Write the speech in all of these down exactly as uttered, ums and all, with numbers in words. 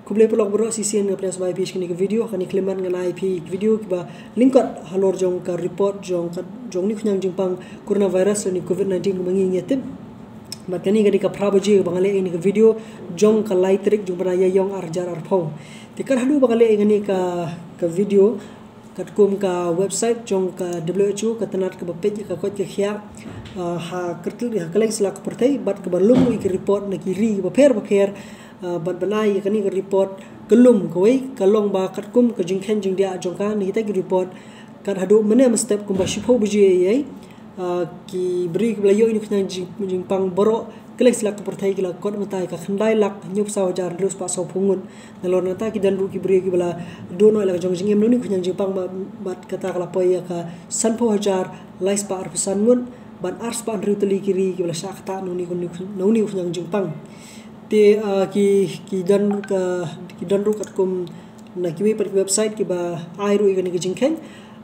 Khublei paralok baroh, shisien nga pdiang sngewbha ïa phi sha kane ka video. Ha kane ka khyllipmat ngan ai ïa phi ka video kiba lyngkot halor jong ka report jong ka, jong une u khñiang jingpang coronavirus lane covid nineteen kumba ngi ngi tip. Bad kane ka dei ka phra baje ba nga leh ïa kane ka video jong ka lai tarik jong u bnai Ïaïong ar hajar arphew. Te kat haduh ba nga leh ïa kane ka, ka video, katkum ka website jong ka W H O, ka tnat kaba peit ïa ka koit ka khiah, ah, ha kyrteng, ha kylleng sla ka pyrthei, bad kaba lum ïa ki report na ki ri bapher bapher, ah, bad ban ai ïa kane ka report ka lum kawei ka long ba katkum ka jingkheiñ jingdiah jong ka na kita ki report, kat haduh mynne mynstep kumba shiphew baje ïa, ah, ki briew kiba la ïoh ïa une u khñiang jing-, jingpang baroh kylleng sla ka pyrthei ki la kot mynta ïa ka khyndai lak hynñiewphew saw hajar hynriew spah sawphew ngut. Nalor nangta ki don ruh ki briew kiba la duh noh ïa la ka jong ka jingim na une u khñiang jingpang ba, bad kata ka la poi ïa ka sanphew hajar lai spah arphew san ngut, bad ar spah hynriew tylli ki ri kiba la shah ktah na une u, na une u khñiang jingpang. Te, ah, ki, ki don ka, ki don ruh katkum na kiwei pat ki website kiba ai ruh ïa kane ka jingkheiñ.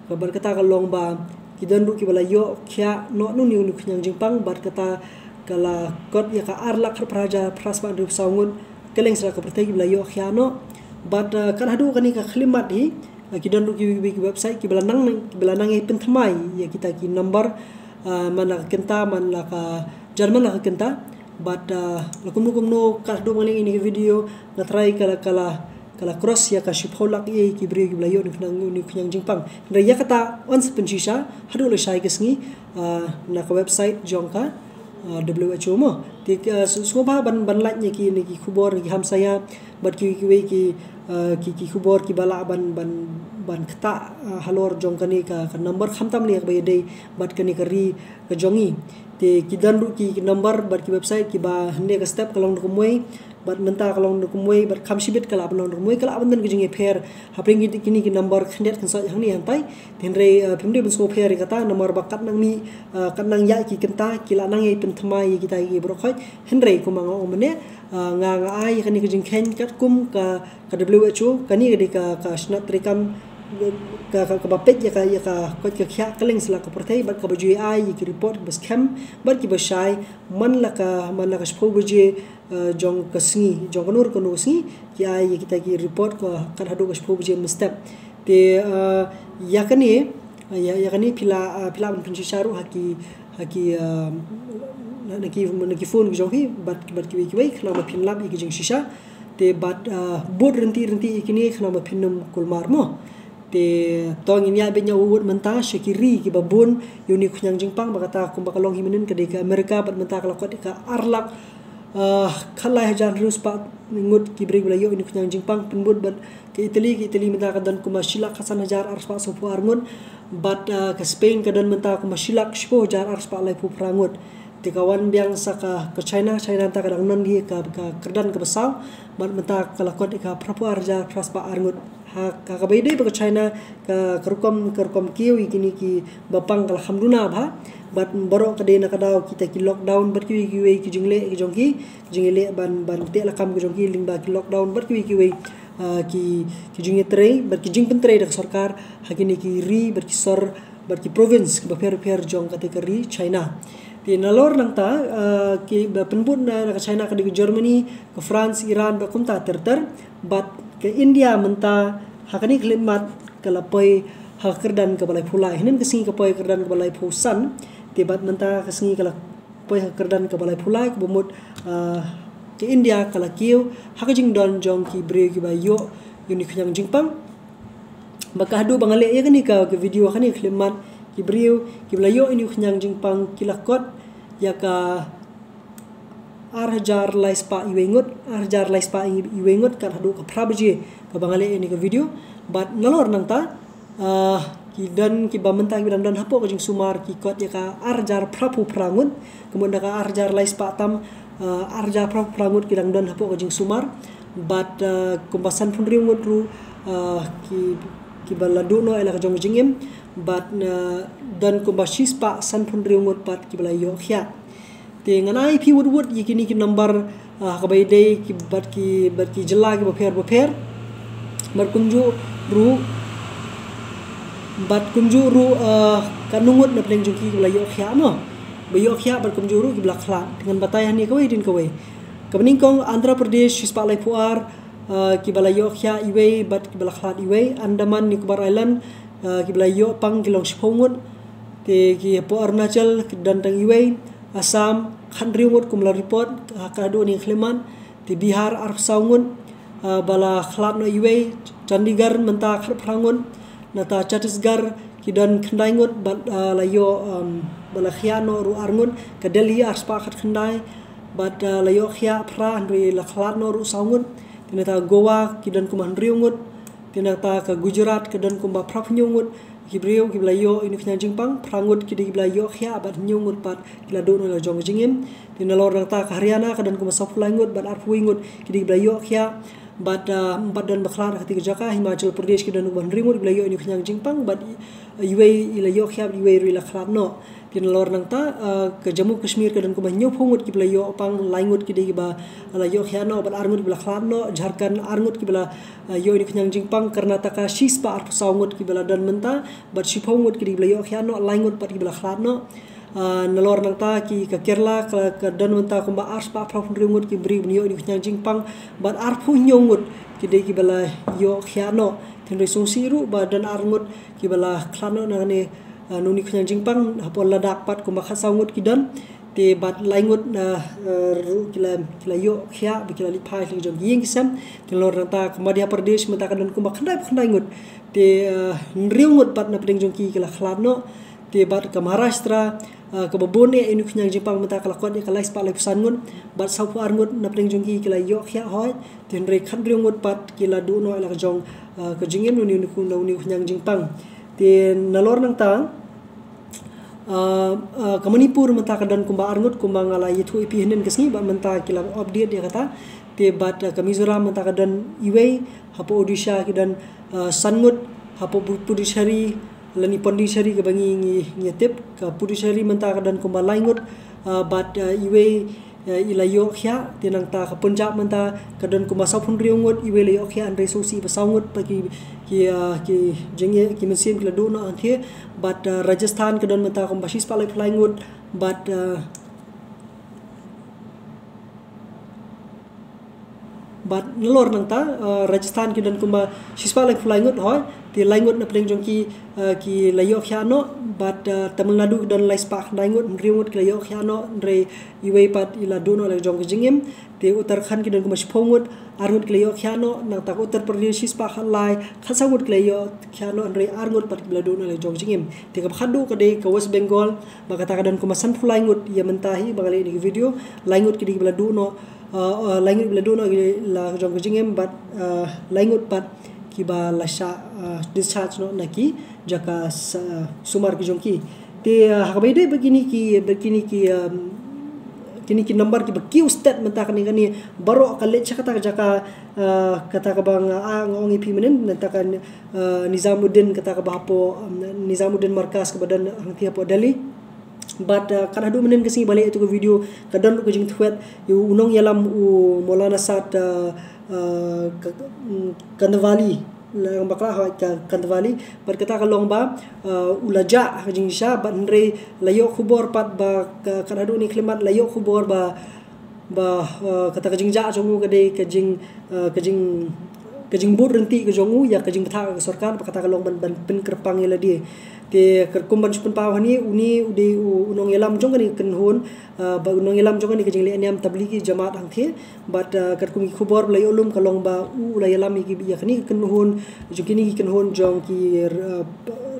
Ka bad kata ka long ba ki don ruh kiba la ïoh khiah noh na une u khñiang jingpang, bad kata ka la kot ïa ka ar lak khatphra hajar phra spah hynriewphew saw ngut kylleng sla ka pyrthei kiba la ïoh khiah noh. Bad, ah, kat haduh kane ka khyllipmat hi, ah, ki don ruh kiwei kiwei ki website kiba la nang, kiba la nang ïa pynthymmai ïa kita ki number, ah, man la ka kynta, man la ka jan, man la ka kynta. Bad, ah, la kumno kumno kat haduh ba nga leh ïa kane ka video nga tharai ka la, ka la, ka la cross ïa ka shiphew lak ïa ki briew kiba la ïoh une u khñiang, une u khñiang jingpang. Hynrei ïa kata yn sa pynshisha haduh lashai ka sngi, ah, na ka website jong ka, ah, W H O mo. Te, ah, sngewbha ban, ban like ïa kine ki khubor, ki hamsaia bad ki, kiwei ki, ah, ki, ki khubor kiba lah ban, ban, ban ktah, ah, halor jong kane ka, ka number, khamtam lei ïa kaba ïadei bad kane ka ri ka jong ngi. Te ki don ruh ki, ki number bad ki website kiba hynne ka step ka long da kumwei, bad mynta ka long da kumwei, bad kham shibit ka lah ban long da kumwei, ka lah ban don ka jingïapher hapdeng kine, kine ki number khyndiat khynsoit hangne hangtai. Te hynrei, ah, phim dei ban sngewpher ïa kata namar ba katba nang mih, ah, katba nang ïaid ki kynta ki la nang ïa pynthymmai ïa kita ki baroh khoit. Hynrei kumba nga ong mynne, ah, nga, nga ai ïa kane ka jingkheiñ katkum ka, ka W H O, kane ka dei ka, ka shnat treikam ka, ka, kaba peit ïa ka, ïa ka koit ka khiah kylleng sla ka pyrthei, bad kaba ju ai ïa ki report kiba skhem bad kiba shai man la ka, man la ka shiphew baje, eh, jong ka sngi, jong kano kano ka sngi, ki ai ïa kita ki report ka kat haduh ka shiphew baje mynstep. Te, eh, ïa kane, ïa, ïa kane phi lah, eh, phi lah ban pynshisha ruh ha ki, ha ki, eh, na, na ki, na ki phone ki jong phi bad, bad kiwei kiwei, khnang ba phin lap ïa ki jingshisha. Te bad, ah, bud ryntih ryntih ïa kine khnang ba phin ym kulmar mo. Te to ngin ïa beh ïa wut mynta sha ki ri kiba bun ïa une u khñiang jingpang, ba kata kumba ka long hi mynnin ka dei ka America, bad mynta ka la kot ïa ka ar lak, ah, khatlai hajar hynriew spah ngut ki briew ba la ïoh une u khñiang jingpang, pynbud bad ka Italy, ka Italy mynta ka don kumba shi lak khatsan hajar ar spah sawphew ar ngut, bad, ah, ka Spain ka don mynta kumba shi lak shiphew hajar ar spah laiphew phra ngut. Te ka wan biang sa ka, ka China, China mynta ka dang don hi ka, ka kyrdan kaba saw, bad mynta ka la kot ïa ka phraphew ar hajar phra spah ar ngut. Ha ka, kaba ïadei bad ka China, ka, ka rukom, ka rukom kiew ïa kine kiba pang ka la kham duna bha. Bad baroh ka dei na ka daw kita ki lockdown bad kiwei kiwei ki jingleh ki jong ki, ki jingleh ban, ban teh lakam ki jong ki lyngba ki lockdown bad kiwei kiwei, ah, ki, ki jingïatrei bad ki jingpyntrei da ka sorkar ha kine ki ri bad ki sor bad ki province kiba pher pher jong kata ka ri China. Te nalor nangta, ah, kiba pynbud na, na ka China ka dei ka Germany, ka France, Iran bad kumta ter ter, bad ka India mynta ha kane ka khyllipmat ka la poi ha ka kyrdan kaba laiphew lai. Hynnin ka sngi ka poi ha ka kyrdan kaba laiphew san, te bad mynta ka sngi ka la poi ha ka kyrdan kaba laiphew lai, kaba mut, ah, ka India ka la kiew ha ka jingdon jong ki briew kiba ïoh ïa une u khñiang jingpang. Ba kat haduh ba nga leh ïa kane ka, ka video ha kane ka khyllipmat, ki briew kiba la ïoh ïa une u khñiang jingpang ki la kot ïa ka ar hajar lai spah iwei ngut, ar hajar lai spah iwei ngut kat haduh ka phra baje kaba nga leh ïa kane ka video. Bad nalor nangta, ah, ki don kiba mynta kiba dang don hapoh ka jingsumar ki kot ïa ka ar hajar phraphew phra ngut, ka mut na ka ar hajar lai spah tam, ah, ar hajar phraphew phra ngut ki dang don hapoh ka jingsumar. Bad, ah, kumba sanphew hynriew ngut ruh, ah, ki, kiba la duh noh ïa la ka jong ka jingim. Bad, ah, don kumba shi spah sanphew hynriew ngut pat kiba la ïoh khiah. Te ngan ai phi wut wut ïa kine ki number, ah, kaba ïadei ki bad ki, bad ki jylla kiba pher bapher. Bad kumjuh ruh, bad kumjuh ruh, ah, katno ngut na pdeng jong ki kiba la ïoh khiah mo. Ba ïoh khiah bad kumjuh ruh kiba la khlad. Te ngan batai hangne kawei hadien kawei. Kaba nyngkong Andhra Pradesh shi spah laiphew ar, ah, kiba la ïoh khiah iwei bad kiba la khlad iwei. Andaman Nicobar Island, ah, kiba la ïoh pang ki long shiphew ngut. Te ki hapoh Arunachal ki don tang iwei. Assam khathynriew ngut kum la report, ah, ka haduh ne khyllipmat. Te Bihar arphew saw ngut, ah, ba la khlad noh iwei. Chandigarh mynta khatphra ngut. Nangta Chhattisgarh ki don khyndai ngut bad, ah, la ïoh, um, ba la khiah noh ruh ar ngut. Ka Delhi arspah khatkhyndai bad, ah, la ïoh khiah phra hynrei la khlad noh ruh saw ngut. Te nangta Goa ki don kumba hynriew ngut. Te nangta ka Gujarat ka don kumba phraphew hynñiew ngut ki briew kiba la ïoh ïa une u khñiang jingpang, phra ngut ki dei kiba la ïoh khiah bad hynñiew ngut pat ki la duh noh ïa la jong ka jingim. Te nalor nangta ka Haryana ka don kumba sawphew lai ngut bad arphew wei ngut ki dei kiba la ïoh khiah bad, ah, bad don ba khlad ha kata ka jaka. Himachal Pradesh ki don kumba hynriew ngut kiba la ïoh ïa une u khñiang jingpang bad iwei i la ïoh khiah bad iwei ruh i la khlad noh. Te nalor nangta, ah, ka Jammu Kashmir ka don kumba hynñiewphew ngut kiba la ïoh pang, lai ngut ki dei kiba la ïoh khiah noh bad ar ngut kiba la khlad noh. Jharkhand ar ngut kiba la, ah, ïoh ïa une u khñiang jingpang. Karnataka shispah arphew saw ngut kiba la don mynta bad shiphew ngut ki dei kiba la ïoh khiah noh, lai ngut pat kiba la khlad noh. Ah, nalor nangta ki ka Kerala ka, ka don mynta kumba arspah phraphew hynriew ngut ki briew ban ïoh ïa une u khñiang jingpang bad arphew hynñiew ngut ki dei kiba la ïoh khiah noh. Te hynrei sngewsih ruh ba don ar ngut kiba la khlad noh na kane, ah, na une u khñiang jingpang. Hapoh Ladakh pat kumba khatsaw ngut ki don. Te bad lai ngut, ah, ah, ruh ki la, ki la ïoh khiah ba ki la leit phai sha la ki jong ki ïing ki sem. Te nalor nangta ka Madhya Pradesh mynta ka don kumba khyndaiphew khyndai ngut. Te, ah, hynriew ngut pat na pdeng jong ki ki la khlad noh. Te bad ka Maharashtra, ah, kaba bun eh ïa une u khñiang jingpang mynta ka la kot ïa ka laispah laiphew san ngut bad sawphew ar ngut na pdeng jong ki ki la ïoh khiah hoi. Te hynrei khathynriew ngut pat ki la duh noh ïa la ka jong, ah, ka jingim na une, na une u khñiang jingpang. Te nalor nangta, ah, ah, ka Manipur mynta ka don kumba ar ngut kumba nga la ïathuh ïa phi hynnin ka sngi bad mynta ki la update ïa kata. Te bad, ah, ka Mizoram mynta ka don iwei, hapoh Odisha ki don, ah, san ngut, hapoh Pu-, Puducherry lane Pondicherry kaba ngi, ngi, ngi tip, ka Puducherry mynta ka don kumba lai ngut, ah, bad, ah, iwei, ah, i la ïoh khiah. Te nangta ka Punjab mynta ka don kumba sawphew hynriew ngut, iwei la ïoh khiah hynrei sngewsih ba saw ngut pat ki, ki, ah, ki jingeh, ki mynsiem ki la duh noh hangthie. Bad, ah, Rajasthan ka don mynta kumba shispah laiphew lai ngut bad, ah, bad nalor nangta, ah, Rajasthan ki don kumba shispah laiphew lai ngut hoi. Te lai ngut na pdeng jong ki, ah, ki la ïoh khiah noh bad, ah, Tamil Nadu ki don laispah khyndai ngut, hynriew ngut ki la ïoh khiah noh hynrei iwei pat i la duh noh ïa la jong ka jingim. Te Uttarakhand ki don kumba shiphew ngut, ar ngut ki la ïoh khiah noh. Nangta ka Uttar Pradesh shispah khatlai, khatsaw ngut ki la ïoh khiah noh hynrei ar ngut pat kiba la duh noh ïa la jong ka jingim. Te kaba khatduh ka dei ka West Bengal, ba kata ka don kumba sanphew lai ngut ïa mynta hi ba nga leh ïa kane ka video. Lai ngut ki dei kiba la duh noh, ah, ah, lai ngut kiba la duh noh ïa la jong ka jingim bad, ah, lai ngut pat kiba la shah, ah, discharge noh na ki jaka sa-, sumar ki jong ki. Te, ah, ha kaba ïadei bad kine ki, bad kine ki, um, kine ki number kiba kiew stet mynta kane kane baroh ka leit sha kata ka jaka, ah, kata kaba nga, ah, nga ong ïa phi mynnin, mynta ka, ah, Nizamuddin kata kaba hapoh, um, Nizamuddin Markaz kaba don hangthie hapoh Delhi. Bad, ah, kat haduh mynnin ka sngi ba leh ïa tu ka video ka don ruh ka jingtweet ïa u nongïalam u Maulana Saad, ah, ah, ka, mm, Kandhwali, la bakla ha ka Kandhwali. Bad kata ka long ba, ah, u la jah ha ka jingshisha bad hynrei la ïoh khubor pat ba ka, kat haduh ne khyllipmat la ïoh khubor ba, ba, ah, kata ka jingjah jong u ka dei ka jing, ah, ka jing, ka jingbud ryntih ka jong u ïa ka jingbthah ka sorkar, ba kata ka long ban, ban pynkyrpang ïa lade. Te katkum ban shu pynpaw hangne, une u dei u, u nongïalam jong kane ka kynhun, ah, ba u nongïalam jong kane ka jingleh niam Tablighi Jamaat hangthie. Bad, ah, katkum ki khubor ba la ïoh lum ka long ba u, u la ïalam ïa ki, ïa kane ka kynhun, jong kine ki kynhun jong ki, ah,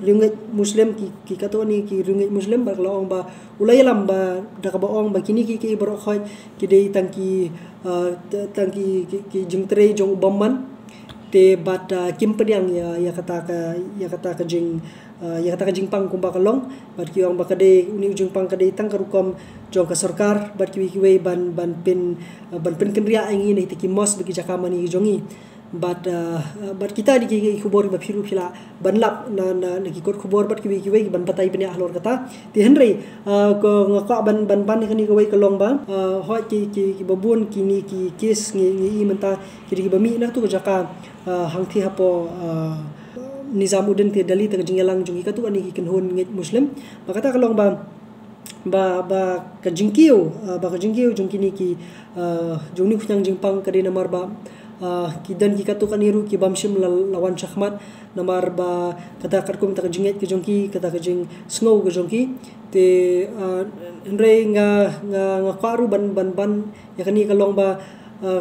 riewngeit Muslim, ki, ki katto katne ki riewngeit Muslim, bad ka la ong ba u la ïalam ba da kaba ong ba kine ki, ki baroh khoit ki dei tang ki, ah, t-, tang ki, ki, ki jingtrei jong u bymman. Te bad, ah, kim pdiang ïa, ïa kata ka, ïa kata ka jing, ah, ïa kata ka jingpang kumba ka long. Bad ki ong ba ka dei, une u jingpang ka dei tang ka rukom jong ka sorkar bad kiwei kiwei ban, ban pyn, ah, ban pynkynriah ïa ngi na kita ki mosque bad ki jaka mane jong ngi. Bad, ah, bad kita dei ki, ki khubor ba phi ruh phi lah ban lap na, na, na ki kot khubor bad kiwei kiwei ban batai bniah halor kata. Te hynrei, ah, ko nga kwah ban, ban ban ïa kane kawei ka long ba, ah, hooid ki, ki, kiba bun kine ki case ngi, ngi i mynta ki dei kiba mih na katu ka jaka, ah, hangthie hapoh, ah, Nizamuddin te Delhi, te ka jingïalang jong ki katto katne ki kynhun ngeit Muslim. Ba kata ka long ba, ba, ba ka jingkiew, ah, ba ka jingkiew jong kine ki, ah, jong une u khñiang jingpang ka dei namar ba, Ah, ki don ki katto katne ruh ki bym shym la, la wan shakhmat, namar ba kata katkum kata ka jingngeit ka jong ki, kata ka jingsngew ka jong ki. Te, ah, hynrei nga, nga, nga kwah ruh ban, ban, ban ïa kane ka long ba, ah,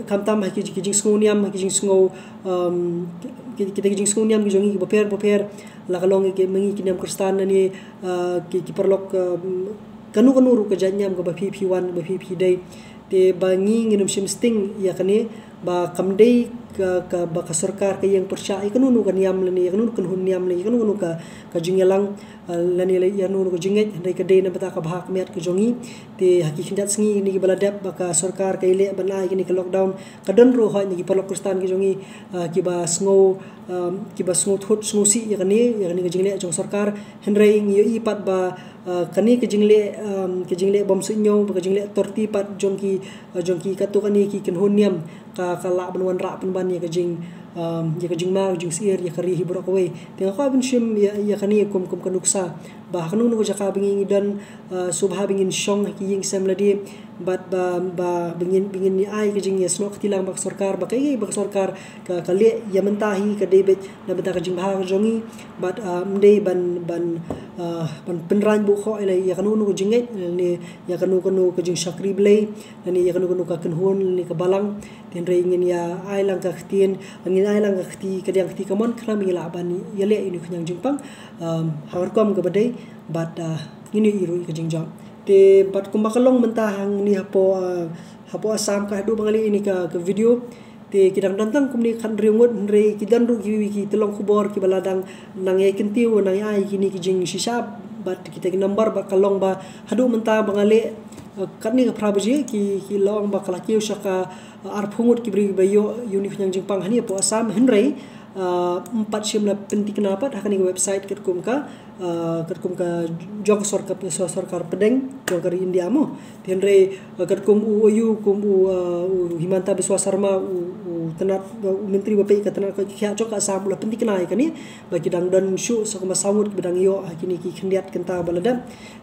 khamtam ha ki, ki jingsngew niam, ha ki jingsngew, um, ki, ki, kita ki jingsngew niam ki jong ngi kiba pher, ba pher, la ka long ki, ma ngi ki niam Khristan lane, ah, ki, ki paralok, um, kano kano ruh ka jait niam kaba phi, phi wan, ba phi, phi dei. Te ba ngi ngin ym shim sting ïa kane, ba kam dei ka, ka, ba ka sorkar ka ïeng pyrshah ïa kano kano ka niam lane, ïa kano kano ka kynhun niam lane, ïa kano kano ka, ka jingïalang, ah, lane ïa kano kano ka jingngeit, hynrei ka dei na bynta ka bha ka miat ka jong ngi. Te ha ki khyndiat sngi kine kiba la dep ba ka sorkar ka ïaleh ban ai kane ka lockdown, ka don ruh hooid na ki paralok Khristan ki jong ngi, ah, kiba sngew, um, kiba sngewthuh sngewsih ïa kane, ïa kane ka jingleh jong sorkar. Hynrei ngi ïohi pat ba, ah, kane ka jingleh, um, ka jingleh bym suidñiew, ba ka jingleh torti pat jong ki, ah, jong ki katto katne ki kynhun niam, ka, ka lah ban wanrah pynban ïa ka jing, um, ïa ka jingma, ka jingsyier ïa ka ri hi baroh kawei. Te nga kwah ban shim ïa, ïa kane kum, kum ka nuksa ba ha kano kano ka jaka ba ngi, ngi don, ah, sngewbha ba ngin shong ha ki ïing sem lade, bad ba, ba, ba ngin, ba ngin ai ka jingïasnoh kti lang bad ka sorkar, ba kaei kaei ba ka sorkar ka, ka leh ïa mynta hi ka dei beit na bynta ka jingbha ka jong ngi, bad, ah, ym dei ban, ban, ah, ban pynrang buh khoh ïa, ïa kano kano ka jingngeit, lane ïa kano kano ka jingshakri Blei, lane ïa kano kano ka kynhun, lane ka balang. Te hynrei ngin ïa ai lang ka ktien, ngin ai lang ka kti, ka diang kti kamon, khnang ba ngin lah ban ïaleh ïa une u khñiang jingpang, um, ha ka rukom kaba dei, bad, ah, ngin ïohi ruh ïa ka jingjop. Te bad kumba ka long mynta hangne hapoh, ah, hapoh Assam, ka haduh ba nga leh ïa kane ka, ka video, te ki dang don tang kumne khathynriew ngut, hynrei ki don ruh kiwei ki tyllong khubor kiba la dang nang ïai kyntiew, nang ïai ai kine ki jingshisha, bad kita ki number, bad ka long ba haduh mynta ba nga leh, eh, katne ka phra baje, ki, ki la ong ba ka la kiew sha ka, eh, arphew ngut ki briew kiba ïoh ïa une u khñiang jingpang hangne hapoh Assam, hynrei, eh, ym pat shym la pynthikna pat ha kane ka website katkum ka, ah, katkum ka jong ka sorkar, sor-, sorkar pdeng jong ka ri India mo. Te hynrei, ah, katkum u, u, kum u, ah, u Himanta Biswa Sarma, u, u tnat, u myntri ba peit ka tnat ka khiah jong ka Assam, u la pynthikna ïa kane ba ki dang don shuh sa kumba saw ngut kiba dang ïoh ha kine ki khyndiat kynta ba la dep.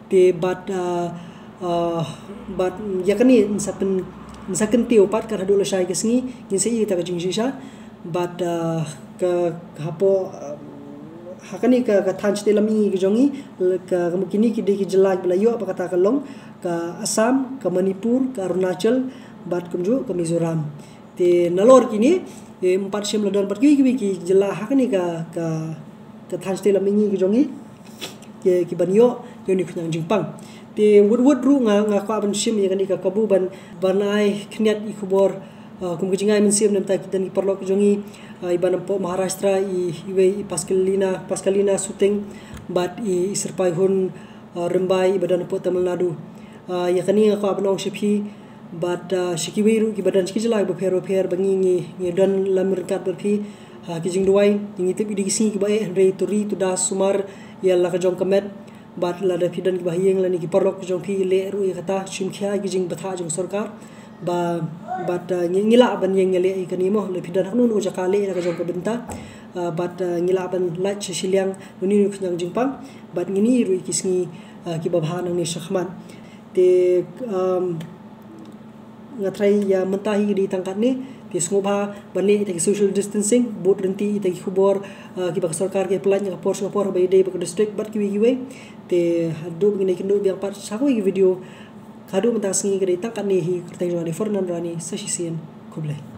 Te bad, ah, ah, bad ïa kane ngin sa pyn, ngin sa kyntiew pat kat haduh lashai ka sngi, ngin sa ïohi ïa ka jingshisha. Bad, ah, ka, ka hapoh, ah, ha kane ka, ka thaiñ shatei lam mihngi ka jong ngi, ka, ka mut kine ki dei ki jylla kiba la ïoh ba kata ka long ka Assam, ka Manipur, ka Arunachal, bad kumjuh ka Mizoram. Te nalor kine, eh, ym pat shym la don bad kiwei kiwei ki jylla ha kane ka, ka, ka thaiñ shatei lam mihngi ka jong ngi, ki, ki ban ïoh ïa une u khñiang jingpang. Te wut wut ruh nga, nga kwah ban shim ïa kane ka kabu ban, ban ai khyndiat ïa ki khubor, ah, kum ka jingai mynsiem na bynta ki don ki paralok jong ngi, ah, iba na poh Maharashtra, i, iwei i Pascalina, Pascalina Suting, bad i, i Sirpaihun, ah, Rymbai iba don na poh Tamil Nadu. Ah, ïa kane nga kwah ban ong sha phi, bad, ah, sha kiwei ruh kiba don sha ki jylla kiba pher ba pher, ba ngi, ngi, ngi don lam ryngkat bad phi ha ki jingduwai. Ngi tip ïa ki sngi kiba eh, hynrei to ri to da sumar ïa la ka jong ka met. Bad lada phi don kiba ha ïing lane ki paralok ki jong phi, leh ruh ïa kata, shim khia ïa ki jingbthah jong sorkar. Ba, bad, ah, ngi, ngi lah ban ïeng ïaleh ïa kane mo, lada phi don ha kano kano ka jaka, leh ïa la ka jong ka bynta. Ah, bad, ah, ngi lah ban lait sha shiliang na une u khñiang jingpang. Bad ngin ïohi ruh ïa ki sngi, ah, kiba bha nangne shakhmat. Te, um, nga tharai ïa mynta hi ka dei tang katne, te sngewbha ban leh ïa kita ki social distancing, bud ryntih ïa kita ki khubor, uh, kiba ka sorkar ka pynlait na ka por sha ka por, ba ïadei bad ka district bad kiwei kiwei. Te haduh ba ngin ïakynduh biang pat sha kawei ka video, haduh mynta ka sngi ka dei tang katne hi, kyrteng jong nga dei Fernando Rani, sa shisien, khublei.